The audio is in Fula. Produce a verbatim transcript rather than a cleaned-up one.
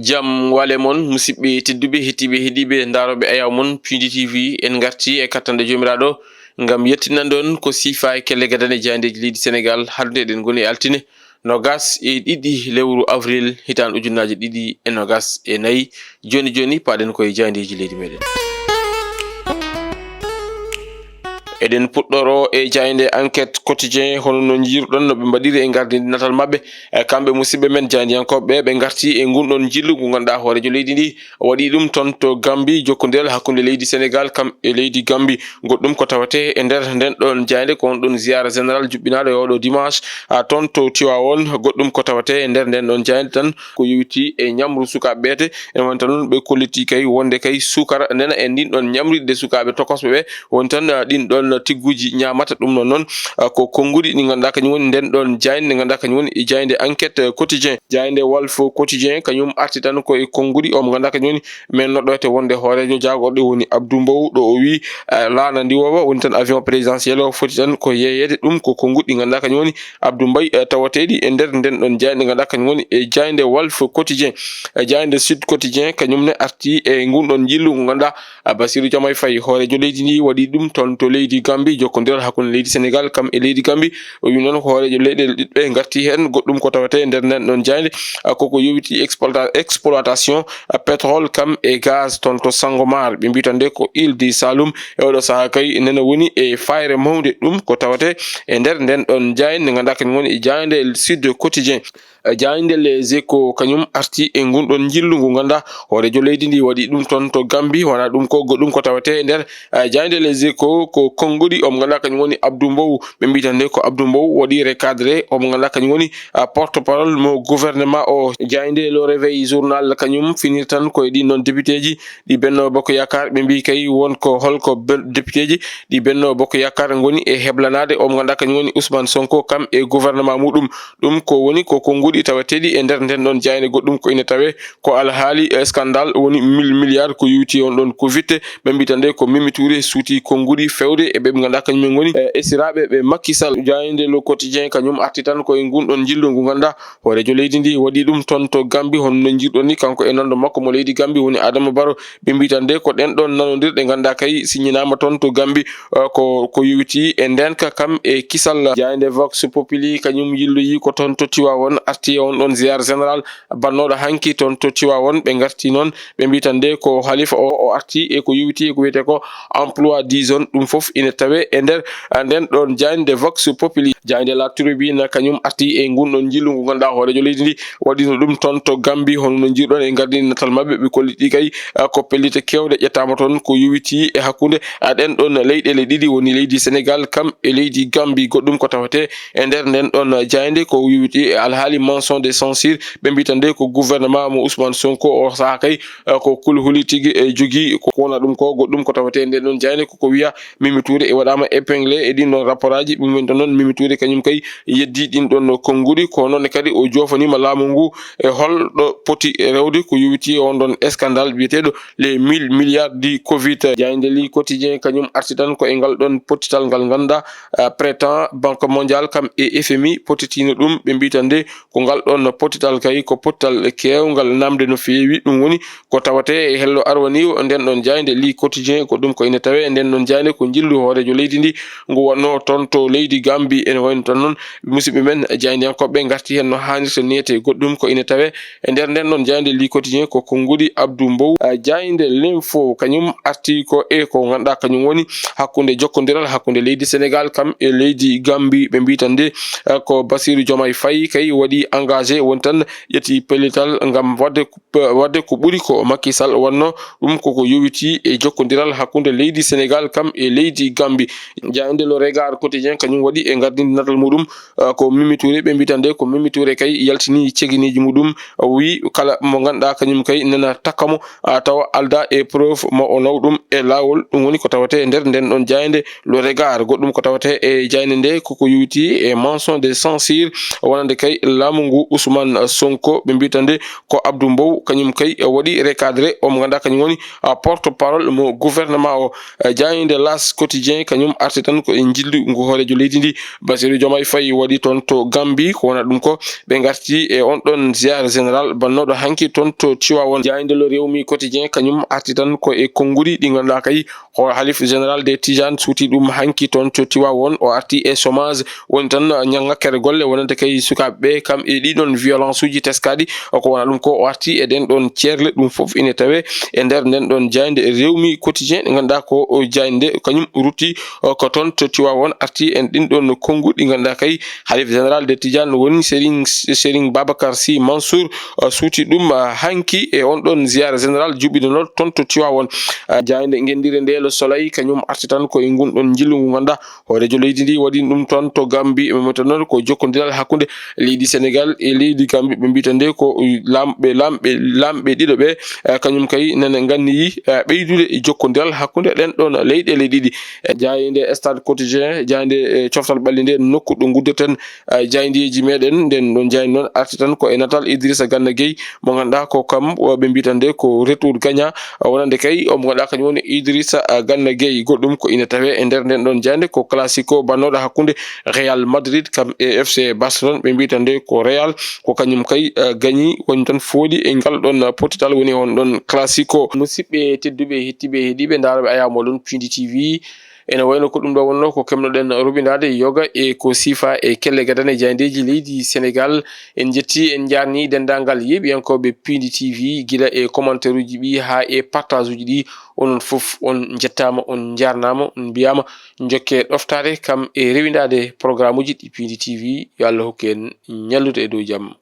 Jam wale mon, musidɓe tedduɓe, hettiiɓe, heɗiiɓe, ndaarooɓe ayaw mon, Pindi T V, en ngarti e kattande Joomiraaɗo ngam yettinande on ko siifa e kelle gadane jaayndeeji leydi Senegaal, haaldude eɗen ngoni e altine nogas e ɗiɗi lewru avril, hitaande ujunnaaje ɗiɗi e nogas e nayi. Jooni jooni, paaɗen koye jaayndeeji leydi meɗen. Eɗen puɗɗoro e jaaynde Enquête Quotidien, hono no njiiruɗon no ɓe mbaɗiri e ngardi natal maɓɓe. E kamɓe musidɓe men jaayndiyankooɓe ɓe, ɓe ngarti e ngun ɗon njillu ngu ngannduɗaa hooreejo leydi ndi waɗi ɗum toon to Gambie, jokkondiral hakkunde leydi Senegaal kam e leydi Gambie. Goɗɗum ko tawetee e nder nden ɗon jaaynde ko on ɗon ziyaara général juɓɓinaaɗo e oɗo dimanche, a, toon to Tiwaawoon. Goɗɗum ko tawetee e nder nden ɗon jaaynde tan ko yowiti e ñamru sukaaɓe ɓeete. E wonta noon ɓe kolliti kay wonde kay suukara nena e ndin ɗon ñamri ɗe sukaaɓe tokosɓe ɓe. Woni tan, ah, ɗin ɗon tigguuji ñaamata. Ɗum noon noon, ah, ko konnguɗi ɗi ngannduɗaa kañum woni nden ɗon jaaynde, nde ngannduɗaa kañum woni e jaaynde Enquête Quotidien. Jaaynde Walf Quotidien kañum arti tan ko e konnguɗi o mo ngannduɗaa kañum woni men noɗɗoyte wonde hooreejo jaagorɗe woni Abdou Mbow, ɗo o wii, ah, laana ndiwoowa woni tan avion présidentiel o foti tan ko yeeyeede. Ɗum ko konnguɗi ɗi ngannduɗaa kañum woni Abdou Mbaye, eh, tawateeɗi e nder nden ɗon jaaynde ngannduɗaa kañum woni e jaaynde Walf Quotidien. Eh, jaaynde Sud Quotidien kañum ne arti e ngun ɗon njillu ngu ngannduɗaa, ah, Bassirou Diomaye Faye, hooreejo leydi ndi, waɗi ɗum toon to leydi Gambie, jokkondiral hakkunde leydi Senegaal kam e leydi Gambie. O wi noon ko hooreejo leyɗeele ɗiɗɓe ngarti heen. Goɗɗum ko tawetee e nder nden ɗon jaaynde, ah, koko yowiti exploita-, exploitation, ah, pétrole kam e gaz toon to Sangomar. Ɓe mbiyi tan nde ko Île du Saloum. E oɗo sahaa kay nena woni e fayre mawnde. Ɗum ko tawetee e nder nden ɗon jaaynde, nde ngannduɗaa kañum woni e jaaynde Sud Quotidien. Eh, jaaynde Les Échos kañum arti e ngun ɗon njillu ngu ngannduɗaa hooreejo leydi ndi waɗi ɗum toon to Gambie. Wonaa ɗum ko goɗɗum ko tawetee e nder, eh, jaaynde Les Échos ko konnguɗi o mo ngannduɗaa kañum woni Abdou Mbow. Ɓe mbiyi tan nde ko Abdou Mbow waɗi recadré o mo ngannduɗaa kañum woni, ah, porte-parole mo gouvernement o. Jaaynde Le Réveil journal kañum finir tan ko e ɗin ɗon députéji ɗi Benno Bokk Yaakaar. Ɓe mbiyi kay won ko holko ben-, députéji ɗi Benno Bokk Yaakaar ngoni e heblanaade o mo ngannduɗaa kañum woni Ousmane Sonko kam e gouvernement muɗum. Ɗum ko woni ko konnguɗi tawateeɗi e nder nden ɗon jaaynde. Goɗɗum ko ina tawee ko alhaali, eh, scandale woni mille milliards ko yowiti on ɗon ko witte. Ɓe mbiyi tan nde ko Mimi Touré suuti konnguɗi feewde e ɓe ɓe ngannduɗaa kañum en ngoni, eh, esiraaɓe ɓe Macky Sall. Jaaynde Le Quotidien kañum arti tan ko e ngun ɗon njillu ngu ngannduɗaa hooreejo leydi ndi waɗi ɗum toon to Gambie, hono no njiiruɗon ni, kanko e nanndo makko mo leydi Gambie woni Adama Barrow. Ɓe mbiyi tan nde ko ɗen ɗon nanondirɗe ngannduɗaa kay siññinaama toon to Gambie, eh, ko, ko yowiti e ndeenka kam e kisal. Jaaynde Vox Populi kañum yilloyi ko toon to Tiwaawoon, arti e on ɗon ziyaara général bannooɗo hanki toon to Tiwaawoon. Ɓe ngarti noon, ɓe mbiyi tan nde ko halifa o, o arti e ko yowiti e ko wiyetee ko emploi des jeunes. Ɗum fof ina tawee e nder, ah, nden ɗon jaaynde Vox Populi. Jaaynde La Tribune kañum arti e ngun ɗon njillu ngu ngannduɗaa hooreejo leydi ndi waɗino ɗum toon to Gambie, hono no njiiruɗon e ngardi natal maɓɓe. Ɓe kolliti kay, ah, ko pellitte keewɗe ƴettaama toon ko yowiti e hakkunde, ah, ɗen ɗon leyɗeele ɗiɗi woni leydi Senegaal kam e leydi Gambie. Goɗɗum ko tawetee e nder nden ɗon jaaynde ko yowiti e alhaali motion de censure. Ɓe mbiyi tan nde ko gouvernement mo Ousmane Sonko o sahaa kay, eh, ko kulhuli tigi e jogii ko wona ɗum ko. Goɗɗum ko tawetee nden ɗon jaaynde koko wiya Mimi Touré e waɗaama épinglé e ɗin ɗon rapportaaji. Ɗum woni tan noon Mimi Touré kañum kay yeddi ɗin ɗon konnguɗi, ko noon kadi o joofaniima laamu ngu e holɗo poti rewde ko yowiti e on ɗon scandale wiyeteeɗo les mille milliards du covid. Jaaynde Le Quotidien kañum arti tan ko e ngal ɗon pottital ngal ngannduɗaa, ah, prétend Banque Mondiale kam e F M I pottitiino ɗum. Ɓe mbiyi tan nde ko ngal ɗon pottital kay ko pottital keewngal namde no feewi. Ɗum woni ko tawetee e hello arwaniiwo nden ɗon jaaynde Le Quotidien. Ko ɗum ko ina tawee e nden ɗon jaaynde ko njillu hooreejo leydi ndi ngu wonnoo toon to leydi Gambie. Ene wayno tan noon musidɓe men jaayndiyankooɓe ngarti heen no haanirta neete. Goɗɗum ko ina tawee e nder nden ɗon jaaynde Le Quotidien ko konnguɗi Abdou Mbow. Ah, jaaynde L'Info kañum arti ko e ko ngannduɗaa kañum woni hakkunde jokkondiral hakkunde leydi Senegaal kam e leydi Gambie. Ɓe mbiyi tan nde, ah, ko Bassirou Diomaye Faye kay waɗi engagé woni tan ƴetti pellital ngam waɗde, waɗde ko ɓuri ko Macky Sall wannoo. Ɗum koko yowiti e jokkondiral hakkunde leydi Senegaal kam e leydi Gambie. Jaaynde Le Regard Quotidien kañum waɗi e ngardinde natal muɗum, ah, ko Mimi Touré. Ɓe mbiyi tan nde ko Mimi Touré kay yaltini ceginiiji muɗum, o wi kala mo ngannduɗaa kañum kay nena takka mo, ah, tawa aldaa e preuve ma o naw ɗum e laawol. Ɗum woni ko tawetee e nder nden ɗon jaaynde Le Regard. Goɗɗum ko tawetee e jaaynde nde koko yowiti e motion de censure wonande kay laamu ngu Ousmane Sonko, ɓe mbiyata nde ko Abdou Mbow, kañum kay waɗi recadré o mo ngannduɗaa kañum woni, ah, porte parole mo gouvernement o. Eh, jaayinde L'As Quotidien kañum arti tan ko e njillu ngu hooreejo leydi ndi, Bassirou Diomaye Faye, waɗi toon to Gambie. Ko wona ɗum ko ɓe ngarti e on ɗon ziyaara général bannooɗo hanki toon to Tiwaawoon. Jaayinde Le Rewmi Quotidien kañum arti tan ko e konnguɗi ɗi ngannduɗaa kay ko Halif Général des Tidianes suuti ɗum hanki toon to Tiwaawoon. O arti e chômage, woni tan ña-, ŋakkere golle wonande kay sukaaɓe ɓe, kam e ɗii ɗoon violence uji teskaaɗi. Ko wona ɗum ko o arti e ɗeen ɗoon ceerle, ɗum fof ine tawee e nder ndeen ɗoon jaaynde Rewmi Quotidien, nde ngannduɗaa ko o jaaynde kañum rutti, o, ko toon to Tiwaawoon, arti en ɗiin ɗoon konnguɗi, ngannduɗaa kay Halif Général des Tidianes woni Serigne, Serigne Babacar Sy Mansour, o, suuti ɗum, a, hanki e on ɗoon ziyaara général juɓɓinanooɗo toon to Tiwaawoon. A, jaaynde ngenndire nde Le Soleil kañum arti tan ko e ngun ɗoon njillu ngu ngannduɗaa hooreejo leydi ndi waɗi ɗum toon to Gambie. Ɓe mbiyata noon ko jokkondiral hakkunde leydi Sénégal e leydi Gambie. Ɓe mbiyata nde ko laamɓe, laamɓe, laamɓe ɗiɗo ɓe, eh, kañum kay nana nganniyi, eh, ɓeydude e jokkondiral hakkunde ɗeen ɗoon leyɗeele ɗiɗi. Eh, jaaynde Stade Quotidien, jaaynde, eh, coftal ɓalli nde, nokku ɗo nguddirten, eh, jaayndeeji meɗen. Ndeen ɗoon jaaynde noon arti tan ko e natal Idrissa Gana Gueye, mo ngannduɗaa ko kam, o, ɓe mbiyata nde ko retour gagnant, wonande kay o mo ngannduɗaa kañum woni Idrissa, ah, Gana Gueye. Goɗɗum ko ina tawee e nder ndeen ɗoon jaaynde ko classico bannooɗo hakkunde Real Madrid kam e F C Barcelone. Ɓe mbiyata nde ko Real, ko kañum kay, ah, gañi, woni tan fooɗi e ngal ɗoon pottital woni on ɗoon classico. Musidɓe tedduɓe, heɗtiiɓe, heɗiiɓe, ndaarooɓe Ayaw Mooɗon Piindi T V, ene wayno ko ɗum ɗo wonnoo ko keɓnoɗen rubindaade yoga e ko siifa e kelle gadane jaayndeeji leydi Sénégal. En njettii, en njaarnii denndaangal yeeɓiyankooɓe Piindi T V, gila e commentaire uji ɗi haa e partage uji ɗi. Onon fof on njettaama, on njaarnaama, on mbiyaama njokke ɗoftaade kam e rewindaade programme uji ɗi Piindi T V. Yo Allah hokku en ñallude e dow jam.